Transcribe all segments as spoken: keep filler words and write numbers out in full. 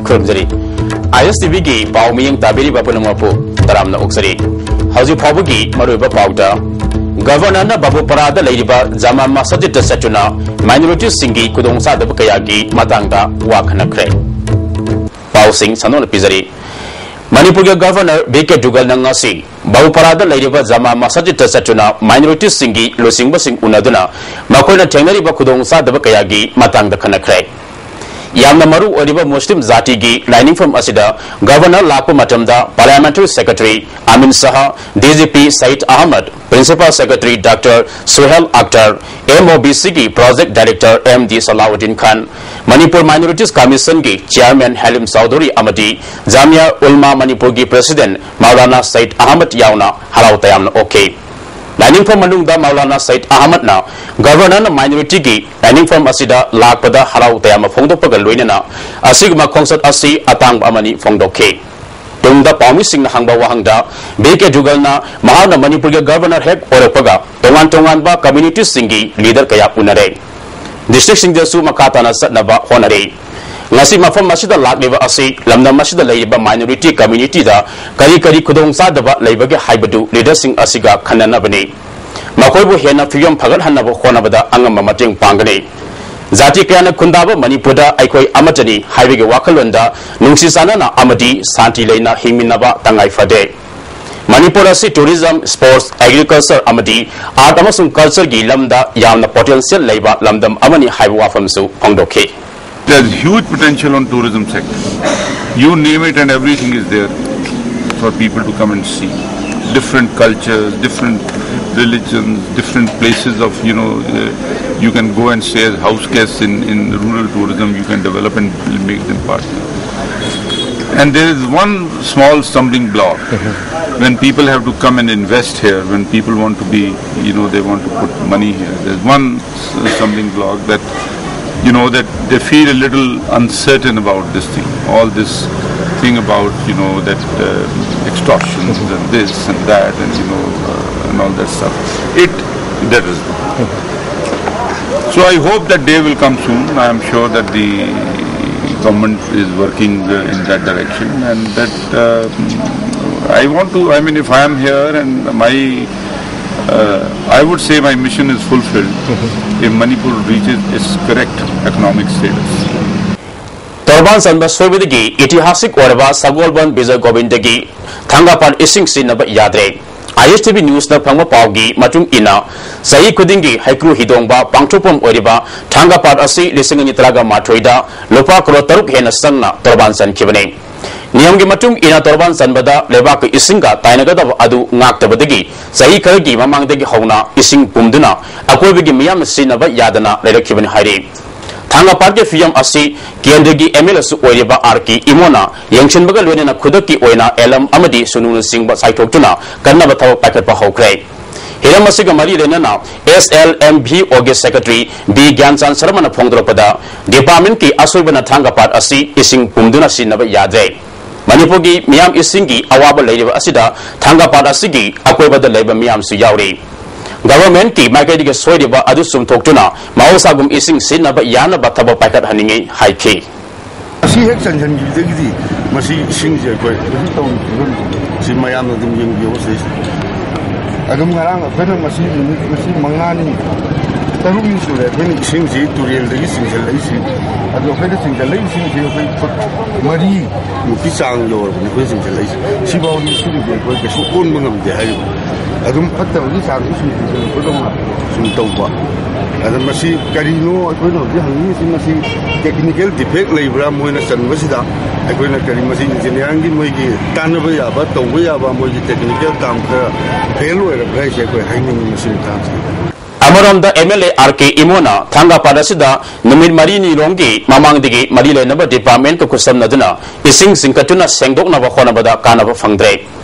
ꯈꯨꯔꯨꯝꯖꯔꯤ꯫ ꯑꯥꯏ ꯑꯦꯁ T ꯚꯤꯒꯤ ꯄꯥꯎ ꯃꯤꯠꯌꯦꯡ ꯇꯥꯕꯤꯔꯤꯕ ꯄꯨꯝꯅꯃꯛꯄꯨ ꯇꯔꯥꯝꯅ ꯑꯣꯛꯆꯔꯤ꯫ ꯍꯧꯖꯤꯛ ꯐꯥꯎꯕꯒꯤ ꯃꯔꯨꯑꯣꯏꯕ ꯄꯥꯎꯗ, ꯒꯚꯔꯅꯔꯅ ꯕꯥꯕꯨꯄꯥꯔꯥꯗ ꯂꯩꯔꯤꯕ ꯖꯃꯥ ꯃꯁꯖꯤꯗꯇ ꯆꯠꯇꯨꯅ ꯃꯥꯏꯅꯣꯔꯤꯇꯤꯁꯤꯡꯒꯤ ꯈꯨꯗꯣꯡꯆꯥꯗꯕ ꯀꯌꯥꯒꯤ ꯃꯇꯥꯡꯗ ꯋꯥ ꯈꯟꯅꯈ꯭ꯔꯦ꯫ ꯄꯥꯎꯁꯤꯡ ꯁꯟꯗꯣꯛꯅ ꯄꯤꯖꯔꯤ꯫ ꯃꯅꯤꯄꯨꯔꯒꯤ ꯒꯚꯔꯅꯔ ꯕꯤ ꯀꯦ ꯗꯨꯒꯜꯅ ꯉꯁꯤ ꯕꯥꯕꯨꯄꯥꯔꯥꯗ ꯂꯩꯔꯤꯕ ꯖꯃꯥ ꯃꯁꯖꯤꯗꯇ ꯆꯠꯇꯨꯅ ꯃꯥꯏꯅꯣꯔꯤꯇꯤꯁꯤꯡꯒꯤ ꯂꯨꯆꯤꯡꯕꯁꯤꯡ ꯎꯅꯗꯨꯅ ꯃꯈꯣꯏꯅ ꯊꯦꯡꯅꯔꯤꯕ ꯈꯨꯗꯣꯡꯆꯥꯗꯕ ꯀꯌꯥꯒꯤ ꯃꯇꯥꯡꯗ ꯈꯟꯅꯈ꯭ꯔꯦ꯫ ꯌꯥꯝꯅ ꯃꯔꯨ ꯑꯣꯏꯔꯤꯕ ꯃꯨꯁꯂꯤꯝ ꯖꯥꯇꯤꯒꯤ ꯂꯥꯏꯅꯤꯡꯐꯝ ꯑꯁꯤꯗ ꯒꯚꯔꯅꯔ ꯂꯥꯛꯄ ꯃꯇꯝꯗ parliamentary secretary Amin Shah, D G P Syed Ahmad, principal secretary doctor Suhel Akhtar, M O B ꯁꯤꯒꯤ project director M D Salauddin Khan, Manipur minorities ꯀꯃꯤꯁꯟꯒꯤ ꯆꯤꯌꯥꯔꯃꯦꯟ ꯍꯦꯂꯤꯝ ꯆꯧꯙꯨꯔꯤ ꯑꯃꯗꯤ ꯖꯥꯃꯤꯌꯥ ꯎꯜꯃꯥ ꯃꯅꯤꯄꯨꯔꯒꯤ ꯄ꯭ꯔꯦꯁꯤꯗꯦꯟꯠ ꯃꯧꯂꯥꯅꯥ ꯁꯌꯤꯗ ꯑꯍꯃꯗ ꯌꯥꯎꯅ ꯍꯔꯥꯎ ꯇꯌꯥꯝꯅ ꯑꯣꯛꯈꯤ꯫ ꯂꯥꯏꯅꯤꯡꯐꯝ ꯃꯅꯨꯡꯗ ꯃꯧꯂꯥꯅꯥ ꯁꯌꯤꯗ ꯑꯍꯃꯗꯅ ꯒꯚꯔꯅꯔꯅ ꯃꯥꯏꯅꯣꯔꯤꯇꯤꯒꯤ ꯂꯥꯏꯅꯤꯡꯐꯝ ꯑꯁꯤꯗ ꯂꯥꯛꯄꯗ ꯍꯔꯥꯎ ꯇꯌꯥꯝꯕ ꯐꯣꯡꯗꯣꯛꯄꯒ ꯂꯣꯏꯅꯅ ꯑꯁꯤꯒꯨꯝꯕ ꯈꯣꯡꯆꯠ ꯑꯁꯤ ꯑꯇꯥꯡꯕ ꯑꯃꯅꯤ ꯐꯣꯡꯗꯣꯛꯈꯤ꯫ ꯇꯨꯡꯗ ꯄꯥꯎꯃꯤꯁꯤꯡꯅ ꯍꯪꯕ ꯋꯥꯍꯪꯗ ꯕꯤ ꯀꯦ ꯗꯨꯒꯜꯅ ꯃꯍꯥꯛꯅ ꯃꯅꯤꯄꯨꯔꯒꯤ ꯒꯚꯔꯅꯔ ꯍꯦꯛ ꯑꯣꯏꯔꯛꯄꯒ ꯇꯣꯉꯥꯟ ꯇꯣꯉꯥꯟꯕ ꯀꯝꯃ꯭ꯌꯨꯅꯤꯇꯤꯁꯤꯡꯒꯤ ꯂꯤꯗꯔ ꯀꯌꯥ ꯎꯅꯔꯦ꯫ ꯗꯤꯁꯇ꯭ꯔꯤꯛꯁꯤꯡꯗꯁꯨ ꯃꯈꯥ ꯇꯥꯅ ꯆꯠꯅꯕ ꯍꯣꯠꯅꯔꯤ꯫ ꯉꯁꯤ ꯃꯐꯝ ꯑꯁꯤꯗ ꯂꯥꯛꯂꯤꯕ ꯑꯁꯤ ꯂꯝꯗꯝ ꯑꯁꯤꯗ ꯂꯩꯔꯤꯕ ꯃꯥꯏꯅꯣꯔꯤꯇꯤ ꯀꯝꯃ꯭ꯌꯨꯅꯤꯇꯤꯗ ꯀꯔꯤ ꯀꯔꯤ ꯈꯨꯗꯣꯡꯆꯥꯗꯕ ꯂꯩꯕꯒꯦ ꯍꯥꯏꯕꯗꯨ ꯂꯤꯗꯔꯁꯤꯡ ꯑꯁꯤꯒ ꯈꯟꯅꯅꯕꯅꯤ꯫ ꯃꯈꯣꯏꯕꯨ ꯍꯦꯟꯅ ꯐꯤꯕꯝ ꯐꯒꯠꯍꯟꯅꯕ ꯍꯣꯠꯅꯕꯗ ꯑꯉꯝꯕ ꯃꯇꯦꯡ ꯄꯥꯡꯒꯅꯤ꯫ ꯖꯥꯇꯤ ꯀꯌꯥꯅ ꯈꯨꯟꯗꯥꯕ ꯃꯅꯤꯄꯨꯔꯗ ꯑꯩꯈꯣꯏ ꯑꯃꯠꯇꯅꯤ ꯍꯥꯏꯕꯒꯤ ꯋꯥꯈꯜꯂꯣꯟꯗ ꯅꯨꯡꯁꯤ ꯆꯥꯟꯅꯅ ꯑꯃꯗꯤ ꯁꯥꯟꯇꯤ ꯂꯩꯅ ꯍꯤꯡꯃꯤꯟꯅꯕ ꯇꯉꯥꯏ ꯐꯗꯦ꯫ ꯃꯅꯤꯄꯨꯔ ꯑꯁꯤ ꯇꯨꯔꯤꯖꯝ, ꯁ꯭ꯄꯣꯔꯠꯁ, ꯑꯦꯒ꯭ꯔꯤꯀꯜꯆꯔ ꯑꯃꯗꯤ ꯑꯥꯔꯠ ꯑꯃꯁꯨꯡ ꯀꯜꯆꯔꯒꯤ ꯂꯝꯗ ꯌꯥꯝꯅ ꯄꯣꯇꯦꯟꯁꯤꯌꯦꯜ ꯂꯩꯕ ꯂꯝꯗꯝ ꯑꯃꯅꯤ ꯍꯥꯏꯕ ꯋꯥꯐꯝꯁꯨ ꯐꯣꯡꯗꯣꯛꯈꯤ꯫ There's huge potential on tourism sector. You name it and everything is there for people to come and see. Different cultures, different religions, different places of, you know, uh, you can go and stay as house guests in, in rural tourism, you can develop and make them partner. And there is one small stumbling block. When people have to come and invest here, when people want to be, you know, they want to put money here, there's one stumbling block that, you know, that they feel a little uncertain about this thing. All this Thing about, you know, that uh, extortions and this and that and, you know, uh, and all that stuff. It, that is. So I hope that day will come soon. I am sure that the government is working uh, in that direction, and that uh, I want to, I mean, if I am here and my, uh, I would say my mission is fulfilled if Manipur reaches its correct economic status. ꯇꯣꯔꯕꯥꯟ ꯆꯟꯕ ꯁꯣꯏꯕꯗꯒꯤ ꯏꯇꯤꯍꯥꯁꯤꯛ ꯑꯣꯏꯔꯕ ꯁꯒꯣꯜꯕꯟ ꯕꯤꯖꯣꯏ ꯒꯣꯕꯤꯟꯗꯒꯤ ꯊꯥꯡꯒꯥꯄꯥꯠ ꯏꯁꯤꯡ ꯁꯤꯖꯤꯟꯅꯕ ꯌꯥꯗ꯭ꯔꯦ꯫ ꯑꯥꯏ ꯑꯦꯁ T V ꯅ꯭ꯌꯨꯁꯅ ꯐꯪꯕ ꯄꯥꯎꯒꯤ ꯃꯇꯨꯡ ꯏꯟꯅ, ꯆꯍꯤ ꯈꯨꯗꯤꯡꯒꯤ ꯍꯩꯀ꯭ꯔꯨ ꯍꯤꯗꯣꯡꯕ ꯄꯥꯡꯊꯣꯛꯐꯝ ꯑꯣꯏꯔꯤꯕ ꯊꯥꯡꯒꯥꯄꯥꯠ ꯑꯁꯤ ꯂꯤꯁꯤꯡ ꯑꯅꯤ ꯇꯔꯥꯒ ꯃꯥꯊꯣꯏꯗ ꯂꯨꯄꯥ ꯀꯔꯣꯔ ꯇꯔꯨꯛ ꯍꯦꯟꯅ ꯆꯪꯅ ꯇꯣꯔꯕꯥꯟ ꯆꯟꯈꯤꯕꯅꯤ꯫ ꯅꯤꯌꯝꯒꯤ ꯃꯇꯨꯡ ꯏꯟꯅ ꯇꯣꯔꯕꯥꯟ ꯆꯟꯕꯗ ꯂꯩꯕꯥꯛꯀ ꯏꯁꯤꯡꯒ ꯇꯥꯏꯅꯒꯗꯕ ꯑꯗꯨ ꯉꯥꯛꯇꯕꯗꯒꯤ ꯆꯍꯤ ꯈꯔꯒꯤ ꯃꯃꯥꯡꯗꯒꯤ ꯍꯧꯅ ꯏꯁꯤꯡ ꯄꯨꯝꯗꯨꯅ ꯑꯀꯣꯏꯕꯒꯤ ꯃꯤꯌꯥꯝꯅ ꯁꯤꯖꯤꯟꯅꯕ ꯌꯥꯗꯅ ꯂꯩꯔꯛꯈꯤꯕꯅꯤ ꯍꯥꯏꯔꯤ꯫ ꯊꯥꯡꯒꯥꯄꯥꯠꯀꯤ ꯐꯤꯕꯝ ꯑꯁꯤ ꯀꯦꯟꯗ꯭ꯔꯒꯤ ꯑꯦꯝ ꯑꯦꯜ ꯑꯦꯁꯨ ꯑꯣꯏꯔꯤꯕ ꯑꯥꯔ ꯀꯦ ꯏꯃꯣꯅ ꯌꯦꯡꯁꯤꯟꯕꯒ ꯂꯣꯏꯅꯅ ꯈꯨꯗꯛꯀꯤ ꯑꯣꯏꯅ ꯑꯦꯂꯝ ꯑꯃꯗꯤ ꯁꯨꯅꯨꯅꯆꯤꯡꯕ ꯆꯥꯏꯊꯣꯛꯇꯨꯅ ꯀꯟꯅꯕ ꯊꯕꯛ ꯄꯥꯏꯈꯠꯄ ꯍꯧꯈ꯭ꯔꯦ꯫ ꯍꯤꯔꯝ ꯑꯁꯤꯒ ꯃꯔꯤ ꯂꯩꯅꯅ ꯑꯦꯁ ꯑꯦꯜ ꯑꯦꯝ ꯚꯤ ꯑꯣꯒꯤ ꯁꯦꯀ꯭ꯔꯦꯇꯔꯤ ꯕꯤ ꯒ꯭ꯌꯥꯟꯆꯥꯟ ꯁꯔꯃꯅ ꯐꯣꯡꯗꯣꯔꯛꯄꯗ, ꯗꯤꯄꯥꯔꯠꯃꯦꯟꯠꯀꯤ ꯑꯁꯣꯏꯕꯅ ꯊꯥꯡꯒꯥꯄꯥꯠ ꯑꯁꯤ ꯏꯁꯤꯡ ꯄꯨꯝꯗꯨꯅ ꯁꯤꯖꯤꯟꯅꯕ ꯌꯥꯗ꯭ꯔꯦ꯫ ꯃꯅꯤꯄꯨꯔꯒꯤ ꯃꯤꯌꯥꯝ ꯏꯁꯤꯡꯒꯤ ꯑꯋꯥꯕ ꯂꯩꯔꯤꯕ ꯑꯁꯤꯗ ꯊꯥꯡꯒꯥꯄꯥꯠ ꯑꯁꯤꯒꯤ ꯑꯀꯣꯏꯕꯗ ꯂꯩꯕ ꯃꯤꯌꯥꯝꯁꯨ ꯌꯥꯎꯔꯤ꯫ ꯒꯚꯔꯟꯃꯦꯟꯠꯀꯤ ꯃꯥꯏꯀꯩꯗꯒꯤ ꯁꯣꯏꯔꯤꯕ ꯑꯗꯨ ꯆꯨꯝꯊꯣꯛꯇꯨꯅ ꯃꯍꯧꯁꯥꯒꯨꯝ ꯏꯁꯤꯡ ꯁꯤꯖꯤꯟꯅꯕ ꯌꯥꯅꯕ ꯊꯕꯛ ꯄꯥꯏꯈꯠꯍꯟꯅꯤꯡꯏ ꯍꯥꯏꯈꯤ꯫ ꯑꯁꯤ ꯍꯦꯛ ꯆꯟꯁꯤꯟꯈꯤꯕꯗꯒꯤꯗꯤ ꯃꯁꯤ ꯏꯁꯤꯡꯁꯦ ꯑꯩꯈꯣꯏ ꯍꯧꯖꯤꯛ ꯇꯧꯔꯤꯕ ꯐꯤꯕꯝꯁꯦ ꯁꯤ ꯃꯌꯥꯝꯅ ꯑꯗꯨꯝ ꯌꯦꯡꯕꯤꯌꯣ ꯁꯤꯗꯩꯁꯤꯗ꯫ ꯑꯗꯨꯝ ꯉꯔꯥꯡ ꯑꯩꯈꯣꯏꯅ ꯉꯁꯤ ꯅꯨꯃꯤꯠ ꯉꯁꯤ ꯃꯉꯥꯅꯤ ꯇꯔꯨꯛꯅꯤ ꯁꯨꯔꯦ ꯑꯩꯈꯣꯏꯅ ꯏꯁꯤꯡꯁꯤ ꯇꯨꯔꯦꯜꯗꯒꯤ ꯆꯤꯡꯁꯤꯜꯂꯛꯏꯁꯤ꯫ ꯑꯗꯣ ꯑꯩꯈꯣꯏꯅ ꯆꯤꯡꯁꯤꯜꯂꯛꯏ ꯏꯁꯤꯡꯁꯤ ꯑꯩꯈꯣꯏ ꯐꯨꯠ ꯃꯔꯤ ꯃꯨꯛꯀꯤ ꯆꯥꯡ ꯌꯧꯔꯕꯅꯤ ꯑꯩꯈꯣꯏ ꯆꯤꯡꯁꯤꯜꯂꯛꯏꯁꯦ꯫ ꯁꯤꯐꯥꯎꯗꯤ ꯁꯤꯒꯤꯗꯤ ꯑꯩꯈꯣꯏ ꯀꯩꯁꯨ ꯑꯣꯟꯕ ꯉꯝꯗꯦ ꯍꯥꯏꯔꯤꯕ꯫ ꯑꯗꯨꯝ ꯐꯠꯇꯕꯒꯤ ꯆꯥꯡꯁꯨ ꯁꯨꯝ ꯍꯦꯟꯒꯠꯂꯛꯄꯗꯧꯅ ꯁꯨꯝ ꯇꯧꯕ꯫ ꯑꯗ ꯃꯁꯤ ꯀꯔꯤꯅꯣ ꯑꯩꯈꯣꯏꯅ ꯍꯧꯖꯤꯛ ꯍꯪꯅꯤꯡꯉꯤꯁꯤ, ꯃꯁꯤ ꯇꯦꯛꯅꯤꯀꯦꯜ ꯗꯤꯐꯦꯛ ꯂꯩꯕ꯭ꯔꯥ ꯃꯣꯏꯅ ꯆꯟꯕꯁꯤꯗ? ꯑꯩꯈꯣꯏꯅ ꯀꯔꯤ ꯃꯁꯤ ꯏꯟꯖꯤꯅꯤꯌꯥꯔꯤꯡꯒꯤ ꯃꯣꯏꯒꯤ ꯇꯥꯟꯅꯕ ꯌꯥꯕ, ꯇꯧꯕ ꯌꯥꯕ ꯃꯣꯏꯒꯤ ꯇꯦꯛꯅꯤꯀꯦꯜ ꯇꯥꯝ ꯈꯔ ꯐꯦꯜ ꯑꯣꯏꯔꯕ꯭ꯔꯥ ꯍꯥꯏꯁꯦ ꯑꯩꯈꯣꯏ ꯍꯥꯏꯅꯤꯡꯉꯤ ꯃꯁꯤ ꯃꯇꯥꯡꯁꯤꯗ꯫ ꯑꯃꯔꯣꯝꯗ ꯑꯦꯝ ꯑꯦꯜ ꯑꯦ ꯑꯥꯔ ꯀꯦ ꯏꯃꯣꯅ ꯊꯥꯡꯒꯥꯄꯥꯠ ꯑꯁꯤꯗ ꯅꯨꯃꯤꯠ ꯃꯔꯤꯅꯤꯔꯣꯝꯒꯤ ꯃꯃꯥꯡꯗꯒꯤ ꯃꯔꯤ ꯂꯩꯅꯕ ꯗꯤꯄꯥꯔꯠꯃꯦꯟꯠꯀ ꯈꯨꯠꯁꯝꯅꯗꯨꯅ ꯏꯁꯤꯡ ꯆꯤꯡꯈꯠꯇꯨꯅ ꯁꯦꯡꯗꯣꯛꯅꯕ ꯍꯣꯠꯅꯕꯗ ꯀꯥꯟꯅꯕ ꯐꯪꯗ꯭ꯔꯦ꯫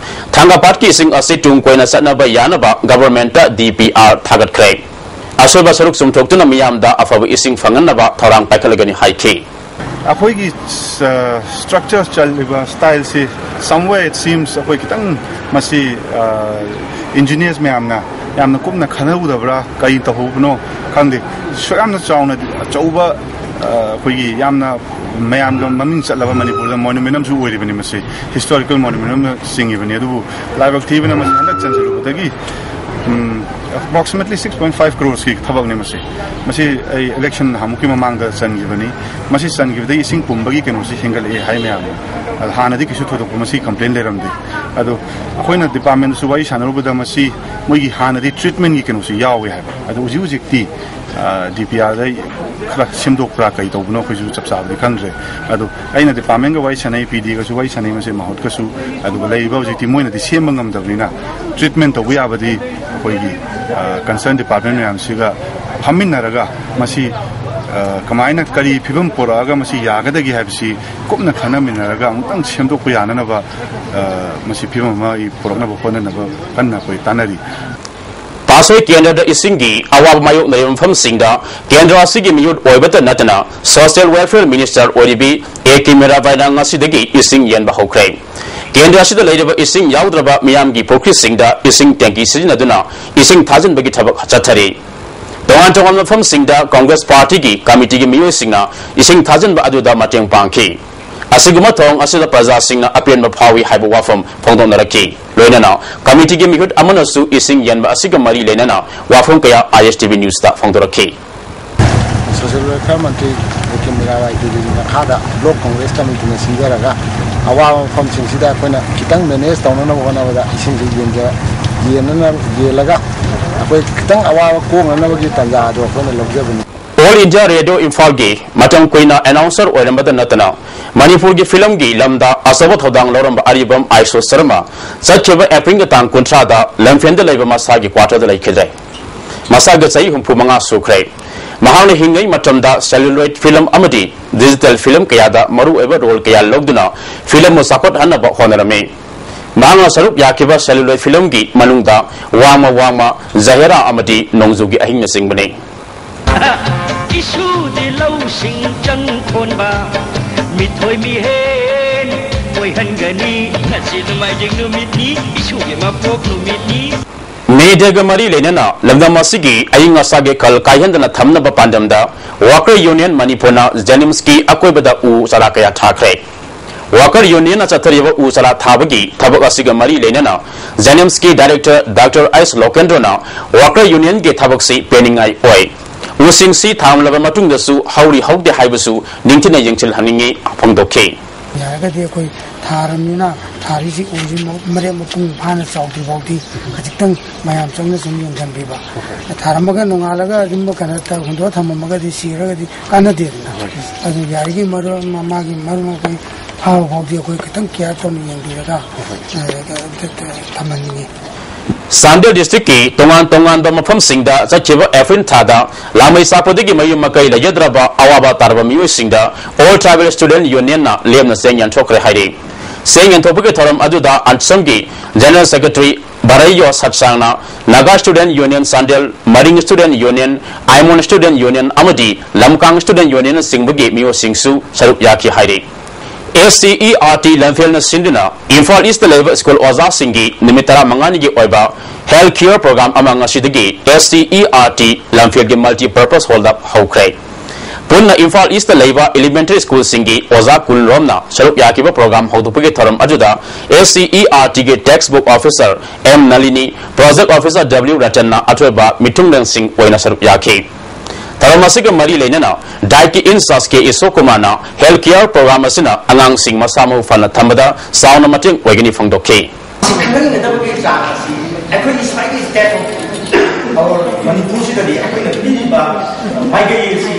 ꯊꯥꯡꯒꯥꯄꯥꯠꯀꯤ ꯏꯁꯤꯡ ꯑꯁꯤ ꯇꯨꯡ ꯀꯣꯏꯅ ꯆꯠꯅꯕ ꯌꯥꯅꯕ ꯒꯚꯔꯟꯃꯦꯟꯠꯇ ꯗꯤ ꯄꯤ ꯑꯥꯔ ꯊꯥꯒꯠꯈ꯭ꯔꯦ꯫ ꯑꯁꯣꯏꯕ ꯁꯔꯨꯛ ꯆꯨꯝꯊꯣꯛꯇꯨꯅ ꯃꯤꯌꯥꯝꯗ ꯑꯐꯕ ꯏꯁꯤꯡ ꯐꯪꯍꯟꯅꯕ ꯊꯧꯔꯥꯡ ꯄꯥꯏꯈꯠꯂꯒꯅꯤ ꯍꯥꯏꯈꯤ꯫ ꯑꯩꯈꯣꯏꯒꯤ ꯁ꯭ꯇ꯭ꯔꯛꯆꯔ ꯆꯜꯂꯤꯕ ꯁ꯭ꯇꯥꯏꯜꯁꯤ, somewhere it seems, ꯑꯩꯈꯣꯏ ꯈꯤꯇꯪ ꯃꯁꯤ ꯏꯟꯖꯤꯅꯤꯌꯔꯁ ꯃꯌꯥꯝꯅ ꯌꯥꯝꯅ ꯀꯨꯞꯅ ꯈꯟꯅꯔꯨꯗꯕ꯭ꯔꯥ, ꯀꯔꯤ ꯇꯧꯍꯧꯕꯅꯣ ꯈꯪꯗꯦ꯫ ꯁꯨꯛ ꯌꯥꯝꯅ ꯆꯥꯎꯅ ꯑꯆꯧꯕ, ꯑꯩꯈꯣꯏꯒꯤ ꯌꯥꯝꯅ ꯃꯌꯥꯝꯒ ꯃꯃꯤꯡ ꯆꯠꯂꯕ ꯃꯅꯤꯄꯨꯔꯗ ꯃꯣꯅꯨꯃꯦꯟ ꯑꯃꯁꯨ ꯑꯣꯏꯔꯤꯕꯅꯤ꯫ ꯃꯁꯤ ꯍꯤꯁꯇꯣꯔꯤꯀꯦꯜ ꯃꯣꯅꯨꯃꯦꯟ ꯑꯃ ꯆꯤꯡꯉꯤꯕꯅꯤ꯫ ꯑꯗꯨꯕꯨ ꯂꯥꯏꯕꯛ ꯊꯤꯕꯅ ꯃꯁꯤ ꯍꯟꯗꯛ ꯆꯟꯁꯤꯜꯂꯨꯕꯗꯒꯤ approximately six point five crores ꯀꯤ ꯊꯕꯛꯅꯤ ꯃꯁꯤ꯫ ꯃꯁꯤ ꯑꯩ ꯏꯂꯦꯛꯁꯟ ꯅꯍꯥꯟꯃꯨꯛꯀꯤ ꯃꯃꯥꯡꯗ ꯆꯟꯈꯤꯕꯅꯤ꯫ ꯃꯁꯤ ꯆꯟꯈꯤꯕꯗꯒꯤ ꯏꯁꯤꯡ ꯄꯨꯝꯕꯒꯤ ꯀꯩꯅꯣꯁꯤ ꯍꯦꯟꯒꯠꯂꯛꯑꯦ ꯍꯥꯏ ꯃꯌꯥꯝꯅ꯫ ꯑꯗꯣ ꯍꯥꯟꯅꯗꯤ ꯀꯩꯁꯨ ꯊꯣꯏꯗꯣꯛꯄ ꯃꯁꯤ ꯀꯝꯄ꯭ꯂꯦꯟ ꯂꯩꯔꯝꯗꯦ꯫ ꯑꯗꯣ ꯑꯩꯈꯣꯏꯅ ꯗꯤꯄꯥꯔꯠꯃꯦꯟꯗꯁꯨ ꯋꯥꯔꯤ ꯁꯥꯟꯅꯔꯨꯕꯗ ꯃꯁꯤ ꯃꯣꯏꯒꯤ ꯍꯥꯟꯅꯗꯤ ꯇ꯭ꯔꯤꯠꯃꯦꯟꯒꯤ ꯀꯩꯅꯣꯁꯤ ꯌꯥꯎꯋꯦ ꯍꯥꯏꯕ꯫ ꯑꯗꯣ ꯍꯧꯖꯤꯛ ꯍꯧꯖꯤꯛꯇꯤ ꯗꯤ ꯄꯤ ꯑꯥꯔꯗ ꯈꯔ ꯁꯦꯝꯗꯣꯛꯄ꯭ꯔꯥ ꯀꯩ ꯇꯧꯕꯅꯣ ꯑꯩꯈꯣꯏꯁꯨ ꯆꯞ ꯆꯥꯕꯗꯤ ꯈꯪꯗ꯭ꯔꯦ꯫ ꯑꯗꯣ ꯑꯩꯅ ꯗꯤꯄꯥꯔꯠꯃꯦꯟꯒ ꯋꯥꯔꯤ ꯁꯥꯟꯅꯩ, ꯄꯤ ꯗꯤꯒꯁꯨ ꯋꯥꯔꯤ ꯁꯥꯟꯅꯩ, ꯃꯁꯤ ꯃꯍꯨꯠꯀꯁꯨ꯫ ꯑꯗꯨꯒ ꯂꯩꯔꯤꯕ ꯍꯧꯖꯤꯛꯇꯤ ꯃꯣꯏꯅꯗꯤ ꯁꯦꯝꯕ ꯉꯝꯗꯕꯅꯤꯅ ꯇ꯭ꯔꯤꯠꯃꯦꯟ ꯇꯧꯕ ꯌꯥꯕꯗꯤ ꯑꯩꯈꯣꯏꯒꯤ ꯀꯟꯁꯔꯟ ꯗꯤꯄꯥꯔꯠꯃꯦꯟ ꯃꯌꯥꯝꯁꯤꯒ ꯐꯝꯃꯤꯟꯅꯔꯒ ꯃꯁꯤ ꯀꯃꯥꯏꯅ ꯀꯔꯤ ꯐꯤꯕꯝ ꯄꯨꯔꯛꯑꯒ ꯃꯁꯤ ꯌꯥꯒꯗꯒꯦ ꯍꯥꯏꯕꯁꯤ ꯀꯨꯞꯅ ꯈꯟꯅꯃꯤꯟꯅꯔꯒ ꯑꯃꯨꯛꯇꯪ ꯁꯦꯝꯗꯣꯛꯄ ꯌꯥꯅꯅꯕ ꯃꯁꯤ ꯐꯤꯕꯝ ꯑꯃ ꯄꯨꯔꯛꯅꯕ ꯍꯣꯠꯅꯅꯕ ꯀꯟꯅ ꯑꯩꯈꯣꯏ ꯇꯥꯟꯅꯔꯤ꯫ ꯄꯥꯠꯁꯣꯏ ꯀꯦꯟꯗ꯭ꯔꯗ ꯏꯁꯤꯡꯒꯤ ꯑꯋꯥꯕ ꯃꯥꯌꯣꯛꯅꯔꯤꯕ ꯃꯐꯝꯁꯤꯡꯗ ꯀꯦꯟꯗ꯭ꯔ ꯑꯁꯤꯒꯤ ꯃꯤꯍꯨꯠ ꯑꯣꯏꯕꯇ ꯅꯠꯇꯅ ꯁꯣꯁꯤꯌꯦꯜ ꯋꯦꯜꯐꯤꯌꯔ ꯃꯤꯅꯤꯁꯇꯔ ꯑꯣꯏꯔꯤꯕꯤ ꯑꯦ ꯀꯦ ꯃꯤꯔꯥꯕꯥꯏꯅ ꯉꯁꯤꯗꯒꯤ ꯏꯁꯤꯡ ꯌꯦꯟꯕ ꯍꯧꯈ꯭ꯔꯦ꯫ ꯀꯦꯟꯗ꯭ꯔ ꯑꯁꯤꯗ ꯂꯩꯔꯤꯕ ꯏꯁꯤꯡ ꯌꯥꯎꯗ꯭ꯔꯕ ꯃꯤꯌꯥꯝꯒꯤ ꯄꯨꯈ꯭ꯔꯤꯁꯤꯡꯗ ꯏꯁꯤꯡ ꯇꯦꯡꯀꯤ ꯁꯤꯖꯤꯟꯅꯗꯨꯅ ꯏꯁꯤꯡ ꯊꯥꯖꯤꯟꯕꯒꯤ ꯊꯕꯛ ꯆꯠꯊꯔꯤ꯫ ꯇꯣꯉꯥꯟ ꯇꯣꯉꯥꯟꯕ ꯃꯐꯝꯁꯤꯡꯗ ꯀꯪꯒ꯭ꯔꯦꯁ ꯄꯥꯔꯇꯤꯒꯤ ꯀꯃꯤꯇꯤꯒꯤ ꯃꯤꯑꯣꯏꯁꯤꯡꯅ ꯏꯁꯤꯡ ꯊꯥꯖꯤꯟꯕ ꯑꯗꯨꯗ ꯃꯇꯦꯡ ꯄꯥꯡꯈꯤ꯫ ꯑꯁꯤꯒꯨꯝꯕ ꯊꯧꯔꯝ ꯑꯁꯤꯗ ꯄ꯭ꯔꯖꯥꯁꯤꯡꯅ ꯑꯄꯦꯟꯕ ꯐꯥꯎꯏ ꯍꯥꯏꯕ ꯋꯥꯐꯝ ꯐꯣꯡꯗꯣꯛꯅꯔꯛꯈꯤ꯫ ꯂꯣꯏꯅꯅ ꯀꯃꯤꯇꯤꯒꯤ ꯃꯤꯍꯨꯠ ꯑꯃꯅꯁꯨ ꯏꯁꯤꯡ ꯌꯦꯟꯕ ꯑꯁꯤꯒ ꯃꯔꯤ ꯂꯩꯅꯅ ꯋꯥꯐꯝ ꯀꯌꯥ ꯑꯥꯏ ꯑꯦꯁ T V ꯅ꯭ꯌꯨꯁꯇ ꯐꯣꯡꯗꯣꯔꯛꯈꯤ꯫ Social welfare Mantri A K Mirabai ꯗꯦꯕꯤꯒꯤ ꯃꯈꯥꯗ ꯕ꯭ꯂꯣꯛ ꯀꯪꯒ꯭ꯔꯦꯁ ꯀꯃꯤꯇꯤꯅ ꯁꯤꯟꯖꯔꯒ ꯑꯋꯥꯕ ꯃꯐꯝꯁꯤꯡꯁꯤꯗ ꯑꯩꯈꯣꯏꯅ ꯈꯤꯇꯪ ꯃꯦꯅꯦꯖ ꯇꯧꯅꯅꯕ ꯍꯣꯠꯅꯕꯗ ꯏꯁꯤꯡꯁꯤ ꯌꯦꯟꯖ-, ꯌꯦꯟꯅꯅ-, ꯌꯦꯜꯂꯒ ꯑꯩꯈꯣꯏ ꯈꯤꯇꯪ ꯑꯋꯥꯕ ꯀꯣꯛꯅꯅꯕꯒꯤ ꯇꯥꯟꯖꯥ ꯑꯗꯨ ꯑꯩꯈꯣꯏꯅ ꯂꯧꯖꯕꯅꯤ꯫ ꯑꯣꯜ ꯏꯟꯗꯤꯌꯥ ꯔꯦꯗꯤꯑꯣ ꯏꯝꯐꯥꯜꯒꯤ ꯃꯇꯝ ꯀꯨꯏꯅ ꯑꯦꯅꯥꯎꯟꯁꯔ ꯑꯣꯏꯔꯝꯕꯗ ꯅꯠꯇꯅ ꯃꯅꯤꯄꯨꯔꯒꯤ ꯐꯤꯂꯝꯒꯤ ꯂꯝꯗ ꯑꯆꯧꯕ ꯊꯧꯗꯥꯡ ꯂꯧꯔꯝꯕ ꯑꯔꯤꯕꯝ ꯑꯥꯏꯁꯣ ꯁꯔꯃ ꯆꯠꯈꯤꯕ ꯑꯦꯄ꯭ꯔꯤꯜꯒꯤ ꯇꯥꯡ ꯀꯨꯟꯊ꯭ꯔꯥꯗ ꯂꯝꯐꯦꯜꯗ ꯂꯩꯕ ꯃꯁꯥꯒꯤ ꯀ꯭ꯋꯥꯇꯔꯗ ꯂꯩꯈꯤꯗ꯭ꯔꯦ꯫ ꯃꯁꯥꯒꯤ ꯆꯍꯤ ꯍꯨꯝꯐꯨ ꯃꯉꯥ ꯁꯨꯈ꯭ꯔꯦ꯫ ꯃꯍꯥꯛꯅ ꯍꯤꯡꯂꯤꯉꯩ ꯃꯇꯝꯗ ꯁꯦꯂꯨꯂꯣꯏꯗ ꯐꯤꯂꯝ ꯑꯃꯗꯤ ꯗꯤꯖꯤꯇꯦꯜ ꯐꯤꯂꯝ ꯀꯌꯥꯗ ꯃꯔꯨꯑꯣꯏꯕ ꯔꯣꯜ ꯀꯌꯥ ꯂꯧꯗꯨꯅ ꯐꯤꯂꯝꯕꯨ ꯆꯥꯎꯈꯠꯍꯟꯅꯕ ꯍꯣꯠꯅꯔꯝꯃꯤ꯫ ꯃꯍꯥꯛꯅ ꯁꯔꯨꯛ ꯌꯥꯈꯤꯕ ꯁꯦꯂꯨꯂꯣꯏꯗ ꯐꯤꯂꯝꯒꯤ ꯃꯅꯨꯡꯗ ꯋꯥꯡꯃ ꯋꯥꯡꯃ, ꯖꯍꯦꯔꯥ ꯑꯃꯗꯤ ꯅꯣꯡꯖꯨꯒꯤ ꯑꯍꯤꯡꯅꯆꯤꯡꯕꯅꯤ꯫ ꯏꯁꯨꯗꯤ ꯂꯧꯁꯤꯡ ꯆꯪ ꯈꯣꯟꯕ ꯃꯤꯊꯣꯏ ꯃꯤꯍꯦꯟ ꯑꯣꯏꯍꯟꯒꯅꯤ꯫ ꯉꯁꯤ ꯅꯣꯡꯃꯥꯏꯖꯤꯡ ꯅꯨꯃꯤꯠꯅꯤ, ꯏꯁꯨꯒꯤ ꯃꯄꯣꯛ ꯅꯨꯃꯤꯠꯅꯤ꯫ ꯃꯦ ꯗꯦꯒ ꯃꯔꯤ ꯂꯩꯅꯅ ꯂꯝꯗꯝ ꯑꯁꯤꯒꯤ ꯑꯏꯪ ꯑꯁꯥꯒꯤ ꯈꯜ ꯀꯥꯏꯍꯟꯗꯅ ꯊꯝꯅꯕ ꯄꯥꯟꯗꯝꯗ ꯋꯥꯀꯔ ꯌꯨꯅꯤꯌꯟ ꯃꯅꯤꯄꯨꯔꯅ ꯖꯦꯅꯤꯝꯁꯀꯤ ꯑꯀꯣꯏꯕꯗ ꯎ ꯆꯥꯔꯥ ꯀꯌꯥ ꯊꯥꯈ꯭ꯔꯦ꯫ ꯋꯥꯀꯔ ꯌꯨꯅꯤꯌꯟꯅ ꯆꯠꯊꯔꯤꯕ ꯎ ꯆꯥꯔꯥ ꯊꯥꯕꯒꯤ ꯊꯕꯛ ꯑꯁꯤꯒ ꯃꯔꯤ ꯂꯩꯅꯅ ꯖꯦꯅꯤꯝꯁꯀꯤ ꯗꯥꯏꯔꯦꯛꯇꯔ ꯗꯥꯛꯇꯔ ꯑꯩꯁ ꯂꯣꯀꯦꯟꯗ꯭ꯔꯣꯅ ꯋꯥꯀꯔ ꯌꯨꯅꯤꯌꯟꯒꯤ ꯊꯕꯛꯁꯤ ꯄꯦꯟꯅꯤꯡꯉꯥꯏ ꯑꯣꯏ꯫ ꯎꯁꯤꯡꯁꯤ ꯊꯥꯔꯝꯂꯕ ꯃꯇꯨꯡꯗꯁꯨ ꯍꯧꯔꯤ ꯍꯧꯗꯦ ꯍꯥꯏꯕꯁꯨ ꯅꯤꯡꯊꯤꯅ ꯌꯦꯡꯁꯤꯜꯍꯟꯅꯤꯡꯏ ꯐꯣꯡꯗꯣꯛꯈꯤ꯫ ꯌꯥꯔꯒꯗꯤ ꯑꯩꯈꯣꯏ ꯊꯥꯔꯕꯅꯤꯅ ꯊꯥꯔꯤꯁꯤ ꯎꯁꯤ ꯃ-, ꯃꯔꯦꯛ ꯃꯄꯨꯡ ꯐꯥꯅ ꯆꯥꯎꯗ꯭ꯔꯤ ꯐꯥꯎꯗꯤ ꯈꯖꯤꯛꯇꯪ ꯃꯌꯥꯝ ꯆꯪꯅ ꯁꯨꯝ ꯌꯦꯡꯁꯤꯟꯕꯤꯕ꯫ ꯊꯥꯔꯝꯃꯒ ꯅꯣꯡꯉꯥꯜꯂꯒ ꯑꯗꯨꯝ ꯀꯩꯅꯣ ꯇꯧ-, ꯍꯨꯟꯗꯣꯛꯑ ꯊꯝꯃꯝꯃꯒꯗꯤ ꯁꯤꯔꯒꯗꯤ ꯀꯥꯟꯅꯗꯦꯗꯅ꯫ ꯑꯗꯨ ꯌꯥꯔꯤꯈꯩ ꯃꯔꯨ ꯑꯃ ꯃꯥꯒꯤ ꯃꯔꯨ ꯃꯈꯩ ꯐꯥꯕ ꯐꯥꯎꯗꯤ ꯑꯩꯈꯣꯏ ꯈꯤꯇꯪ ꯀꯤꯌꯥꯔ ꯇꯧꯅ ꯌꯦꯡꯕꯤꯔꯒ, ꯑ, ꯑ, ꯊꯝꯍꯟꯅꯤꯡꯉꯤ꯫ ꯆꯥꯟꯗꯦꯜ ꯗꯤꯁꯇ꯭ꯔꯤꯛꯀꯤ ꯇꯣꯉꯥꯟ ꯇꯣꯉꯥꯟꯕ ꯃꯐꯝꯁꯤꯡꯗ ꯆꯠꯈꯤꯕ ꯑꯦꯄ꯭ꯔꯤꯜ ꯊꯥꯗ ꯂꯥꯃꯩ ꯁꯥꯄꯗꯒꯤ ꯃꯌꯨꯝ ꯃꯀꯩ ꯂꯩꯖꯗ꯭ꯔꯕ ꯑꯋꯥꯕ ꯇꯥꯔꯕ ꯃꯤꯑꯣꯏꯁꯤꯡꯗ All Tribal Student Unionꯅ ꯂꯦꯝꯅ ꯆꯦꯡ ꯌꯦꯟꯊꯣꯛꯈ꯭ꯔꯦ ꯍꯥꯏꯔꯤ꯫ ꯆꯦꯡ ꯌꯦꯟꯊꯣꯛꯄꯒꯤ ꯊꯧꯔꯝ ꯑꯗꯨꯗ ꯑꯁꯝꯒꯤ General Secretary ꯕꯔꯩꯌꯣ ꯁꯠꯁꯥꯡꯅ, Naga Student Union Chandel, ꯃꯔꯤꯡ Student Union, ꯑꯥꯏꯃꯣꯟ Student Union ꯑꯃꯗꯤ ꯂꯝꯀꯥꯡ Student Unionꯅꯆꯤꯡꯕꯒꯤ ꯃꯤꯑꯣꯏꯁꯤꯡꯁꯨ ꯁꯔꯨꯛ ꯌꯥꯈꯤ ꯍꯥꯏꯔꯤ꯫ SCERT ꯂꯝꯐꯦꯜꯅ ꯁꯤꯟꯗꯨꯅ ꯏꯝꯐꯥꯜ ꯏꯁꯇ ꯂꯩꯕ ꯁ꯭ꯀꯨꯜ ꯑꯣꯖꯥꯁꯤꯡꯒꯤ ꯅꯨꯃꯤꯠ ꯇꯔꯥꯃꯉꯥꯅꯤꯒꯤ ꯑꯣꯏꯕ health care program ꯑꯃ ꯉꯁꯤꯗꯒꯤ SCERT ꯂꯝꯐꯦꯜꯒꯤ multipurpose hallꯗ ꯍꯧꯈ꯭ꯔꯦ꯫ ꯄꯨꯟꯅ ꯏꯝꯐꯥꯜ ꯏꯁꯇ ꯂꯩꯕ elementary ꯁ꯭ꯀꯨꯜꯁꯤꯡꯒꯤ ꯑꯣꯖꯥ ꯀꯨꯟꯔꯣꯝꯅ ꯁꯔꯨꯛ ꯌꯥꯈꯤꯕ program ꯍꯧꯗꯣꯛꯄꯒꯤ ꯊꯧꯔꯝ ꯑꯗꯨꯗ SCERTꯒꯤ textbook officer M ꯅꯂꯤꯅꯤ, project officer W ꯔꯇꯟꯅ ꯑꯊꯣꯏꯕ ꯃꯤꯊꯨꯡꯂꯦꯟꯁꯤꯡ ꯑꯣꯏꯅ ꯁꯔꯨꯛ ꯌꯥꯈꯤ꯫ ꯊꯧꯔꯝ ꯑꯁꯤꯒ ꯃꯔꯤ ꯂꯩꯅꯅ ꯗꯥꯏꯠꯀꯤ in-charge ꯀꯦ ꯏꯁꯣꯔ ꯀꯨꯃꯥꯔꯅ health care program ꯑꯁꯤꯅ ꯑꯉꯥꯡꯁꯤꯡ ꯃꯁꯥ ꯃꯎ ꯐꯅ ꯊꯝꯕꯗ ꯆꯥꯎꯅ ꯃꯇꯦꯡ ꯑꯣꯏꯒꯅꯤ ꯐꯣꯡꯗꯣꯛꯈꯤ꯫ ꯈꯪꯍꯟꯒꯗꯕꯒꯤ ꯆꯥꯡ ꯑꯁꯤ ꯑꯩꯈꯣꯏꯒꯤ ꯁ꯭ꯋꯥꯏꯒꯤ state of our ꯃꯅꯤꯄꯨꯔꯁꯤꯗꯗꯤ ꯑꯩꯈꯣꯏꯅ ꯄꯤꯔꯤꯕ ꯃꯥꯏꯀꯩ ꯑꯁꯤ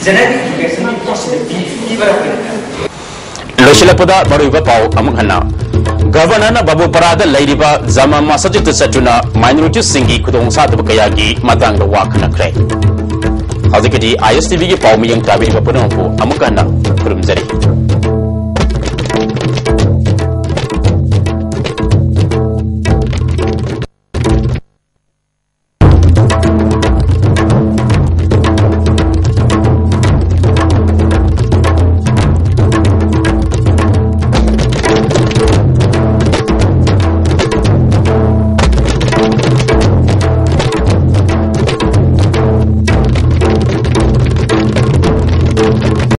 general educationꯒꯤ ꯄꯣꯠꯁꯤꯗ ꯄꯤ-, ꯄꯤꯕ ꯑꯩꯈꯣꯏꯅ꯫ ꯂꯣꯏꯁꯤꯜꯂꯛꯄꯗ ꯃꯔꯨꯑꯣꯏꯕ ꯄꯥꯎ ꯑꯃꯨꯛ ꯍꯟꯅ꯫ ꯒꯕꯔꯅꯔꯅ ꯕꯥꯕꯨꯄꯥꯔꯥꯗ ꯂꯩꯔꯤꯕ ꯖꯃꯥ ꯃꯁꯖꯤꯗꯇ ꯆꯠꯇꯨꯅ minoritiesꯁꯤꯡꯒꯤ ꯈꯨꯗꯣꯡꯆꯥꯗꯕ ꯀꯌꯥꯒꯤ ꯃꯇꯥꯡꯗ ꯋꯥ ꯈꯟꯅꯈ꯭ꯔꯦ꯫ ꯍꯧꯖꯤꯛꯀꯤꯗꯤ ISTVꯒꯤ ꯄꯥꯎ ꯃꯤꯠꯌꯦꯡ ꯇꯥꯕꯤꯔꯤꯕ ꯄꯨꯝꯅꯃꯛꯄꯨ ꯑꯃꯨꯛ ꯍꯟꯅ ꯈꯨꯔꯨꯝꯖꯔꯤ꯫